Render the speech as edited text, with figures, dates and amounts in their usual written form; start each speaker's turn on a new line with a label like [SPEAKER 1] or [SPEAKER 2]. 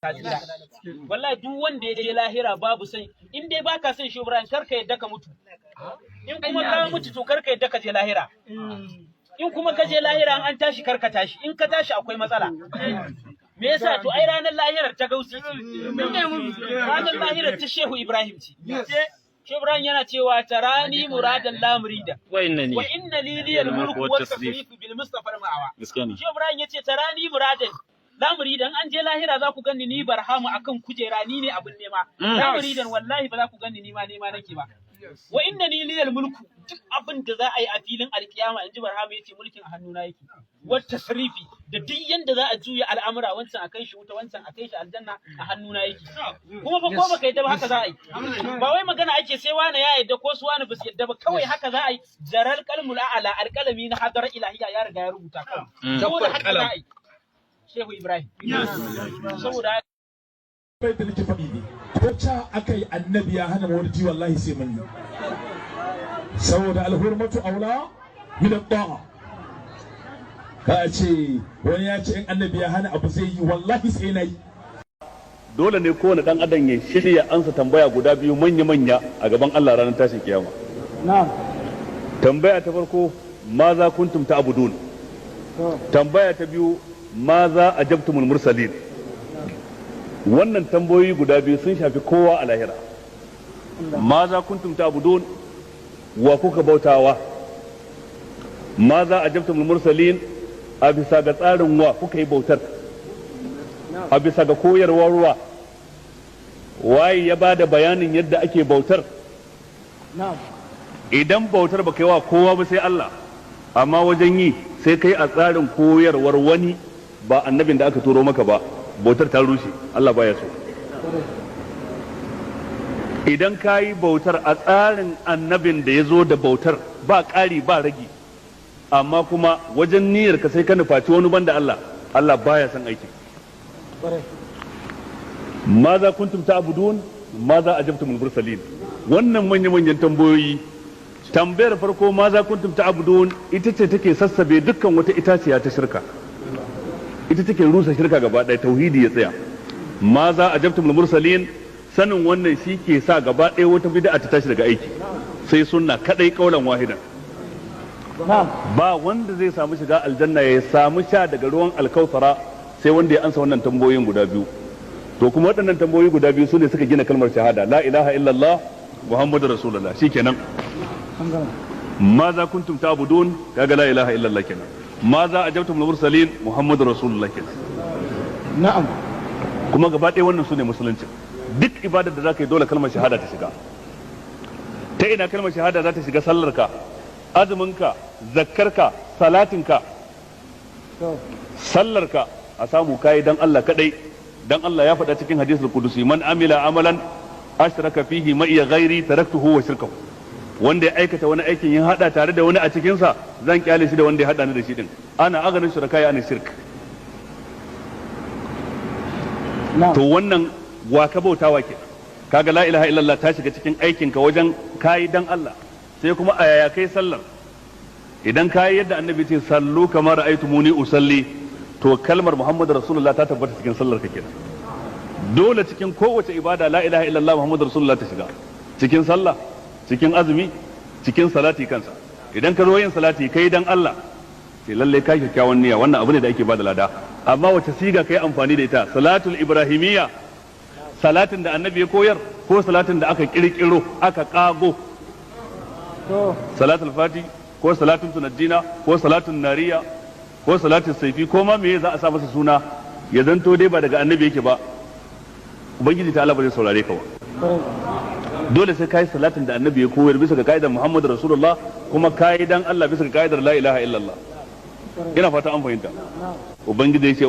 [SPEAKER 1] Ka tsira. Wallahi duk wanda ya je lahira babu san, in dai baka son Shehu Ibrahim, kar ka yadda ka mutu. In kuma ka mutu, to kar ka yadda ka je lahira. In kuma ka je lahira, an tashi, kar ka tashi. In ka tashi, akwai matsala. Me yasa? To ai ranar lahirar ta Gausi ce, ranar lahirar ta Shehu Ibrahim ce. Shehu Ibrahim yana cewa: "تراني مرادا لا مريدا
[SPEAKER 2] وإنني
[SPEAKER 1] وإن لي لي الملك والتصريف بالمصطفى المأوى."
[SPEAKER 2] Gaskiya ne.
[SPEAKER 1] Shehu Ibrahim yace: "تراني مرادا لا مريدا." An je lahira za ku ganni ni Barhamu akan kujera, ni ne abin nema. لا مريدا, wallahi ba za ku ganni ni ma nema nake ba. وإنني لي الملك, duk abin da za a yi a filin alkiyama, in ji Barhamu, yace mulkin a hannuna yake. والتصريف, da duk yanda za a juya al'amura, wancan a kai shi wuta, wancan a kai shi aljanna, a hannuna yake. Kuma fa ko baka yadda ba, haka za a yi. Ba wai magana ake sai wani ya yadda ko su wani ba su yadda ba, kawai haka za a yi. جرى القلم الأعلى, alƙalami na hadar ilahiya ya riga ya rubuta kawai. Saboda haka za a yi. Shehu Ibrahim. Saboda
[SPEAKER 3] Bai da nake faɗi ne, ko ca aka yi Annabi ya hana maulidi, wallahi sai mun yi, saboda الحرمة أولى من الطاعة. Ka ce wani ya ce in Annabi ya hana abu zai yi, wallahi sai na yi.
[SPEAKER 4] Dole ne kowane dan adam ya shirya ansa tambaya guda biyu manya-manya a gaban Allah ranar tashin kiyama. Tambaya ta farko: ماذا كنتم تعبدون? Tambaya ta biyu: ماذا أجبتم المرسلين? Wannan tambayoyi guda biyu sun shafi kowa a lahira. ماذا كنتم تعبدون, wa kuka bautawa? ماذا أجبتم المرسلين, a bisa ga tsarin wa kuka yi bautar? A bisa ga koyarwar wa? Waye ya ba da bayanin yadda ake bautar? Idan bautar ba kai wa kowa ba sai Allah, amma wajen yi sai kai a tsarin koyarwar wani ba annabin da aka turo maka ba, bautar ta rushe, Allah baya so. Idan ka yi bautar a tsarin annabin da ya zo da bautar, ba ƙari ba ragi, amma kuma wajen niyyar ka sai ka nufaci wani banda Allah, Allah baya son aikin. ماذا كنتم تعبدون, ماذا أجبتم المرسلين. Wannan manya manyan tambayoyi. Tambayar farko, ماذا كنتم تعبدون, ita ce take sassabe dukkan wata itaciya ta shirka, ita take rusa shirka gaba ɗaya, tauhidi ya tsaya. ماذا أجبتم المرسلين, sanin wannan shi ke sa gaba ɗaya wata bid'a ta tashi daga aiki, sai sunna kadai قولا واحدا. Ba wanda zai samu shiga aljanna, ya samu sha daga ruwan Alkausara, sai wanda ya ansa wannan tambayoyin guda biyu. To kuma waɗannan tambayoyi guda biyu su ne suka gina kalmar shahada, لا إله إلا الله محمد رسول الله. Shikenan. ماذا كنتم تعبدون, kaga لا إله إلا الله kenan. ماذا أجبتم المرسلين, محمد رسول الله kenan. Kuma gaba ɗaya wannan su ne musulunci. Duk ibadar da zaka yi, dole kalmar shahada ta shiga. Ta ina kalmar shahada za ta shiga? Sallarka, azuminka, zakkarka, salatinka. Sallarka a samu kayi dan Allah kadai, dan Allah ya faɗa cikin hadisul qudusi: "من عمل عملا أشرك فيه معي غيري تركته وشركه." Wanda ya aikata wani aikin yin hada tare da wani a cikin sa, zan kyale shi da wanda ya hada ni da shi din. أنا أغنى الشركاء عن الشرك. To wannan wa ka bautawa ke? Kaga لا إله إلا الله ta shiga cikin aikin ka wajen kayi dan Allah. Sai kuma a yaya kai sallar? Idan kayi yadda Annabi ce: "صلوا كما رأيتموني أصلي", to kalmar محمد رسول الله ta tabbata cikin sallar ka kenan. Dole cikin kowace ibada لا إله إلا الله محمد رسول الله ta shiga, cikin sallah, cikin azumi, cikin salati kansa. Idan ka zo yin salati kai dan Allah, sai lalle kai kyakkyawan niyya, wannan abu ne da ake bada lada. Amma wace siga kai amfani da ita? Salatul ibrahimiyya, salatin da Annabi ya koyar, ko salatin da aka kirkiro, aka kago, salatul fati, ko salatun tunajjina, ko salatun nariya, ko salatul saifi, ko ma meye za a sa masa suna, ya zanto dai ba daga Annabi yake ba, Ubangiji ta Allah ba zai saurare ka ba. Dole sai kai salatin da Annabi ya koyar bisa ga ka'idar محمد رسول الله, kuma kai dan Allah bisa ga ka'idar لا إله إلا الله. Ina fata an fahimta. Ubangiji ya ce